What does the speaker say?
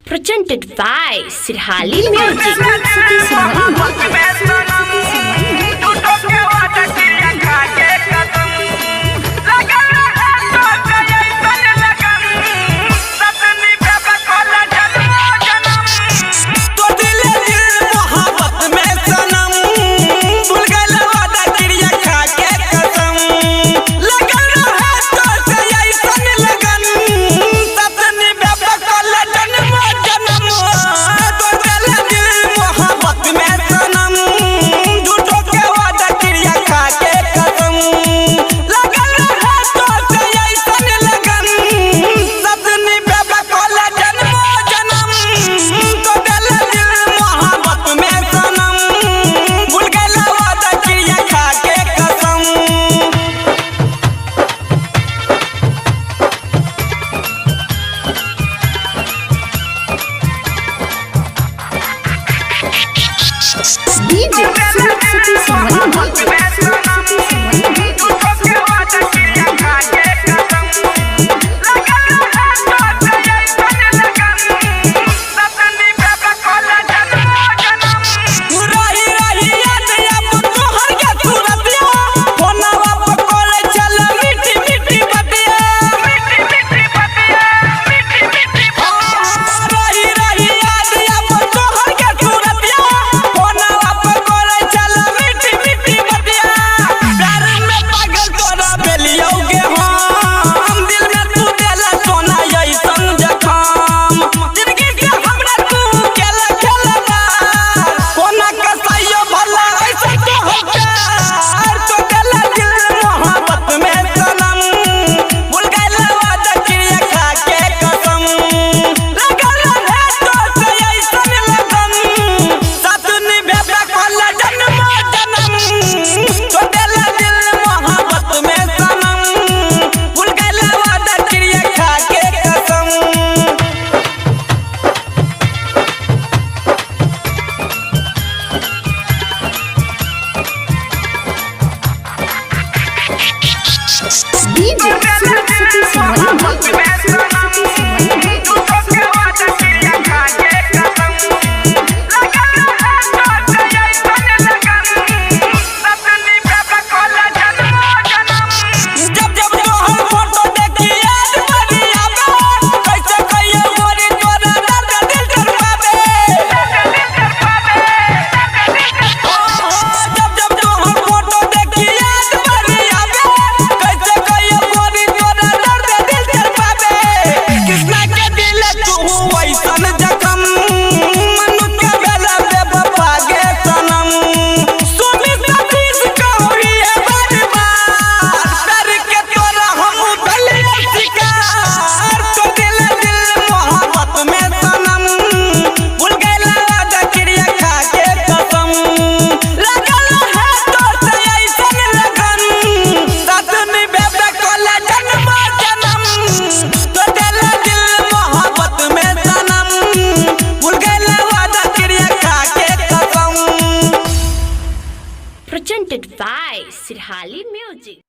Presented by Sirhali Music. तो दिल दिल मोहब्बत में सनम भूल गइल वादा क्रिया खा के कसम लगन रहे तो से ऐसन लगन सतनी बेबकल जन्म जन्म। तो दिल दिल मोहब्बत में सनम झूठो के वादा क्रिया खा के कसम लगन रहे तो से ऐसन लगन सतनी बेबकल जन्म जन्म। तो दिल दिल मोहब्बत में सनम भूल गइल वादा क्रिया खा के कसम। DJ Sumit Sati Simani. रही रही याद अब तोहर के सूरतिया फोनवा पर कॉल चल मीठी मीठी बतिया। रही रही याद अब तोहर के सूरतिया फोनवा पर कॉल चल मीठी मीठी बतिया। प्यार में पागल तोरा बेलियौ गे हम दिल में तू देला सोना ऐसन जखम जिंदगी से हमरा तू केला खेलबा कोना कसाइयो भला ऐसा तो हो प्यार। तो देला दिल मोहब्बत में सनम भूल गइल वादा क्रिया खा के कसम लगल रहे तो से ऐसन लगन साथ निभेबा कल जन्म जन्म। तो देला दिल मोहब्बत में सनम भूल गइल वादा क्रिया खा के कसम। DJ Sumit Sati Simani. जब जब तोहर फोटो देखी याद बड़ी आवे कैसे कहिए मोरी तोरा दर्द दिल डरवावे। जब जब तोहर फोटो देखी याद बड़ी आवे कैसे कहिए मोरी तोरा दर्द दिल डरवावे। कृष्णा के दिल तू ऐसन जखम मनु के बेला बेवफा गे सनम सुनी सतीश कहरी है बार बार डर के तोरा हम भेलिए शिकार। तो दिल दिल मोहब्बत में सनम भूल गइल वादा क्रिया खा के कसम लगल है तो से ऐसन लगन साथ निभेबे कल जन्म जन्म। तो दिल दिल मोहब्बत में सनम भूल गइल वादा क्रिया खा के कसम। Presented by Sirhali Music.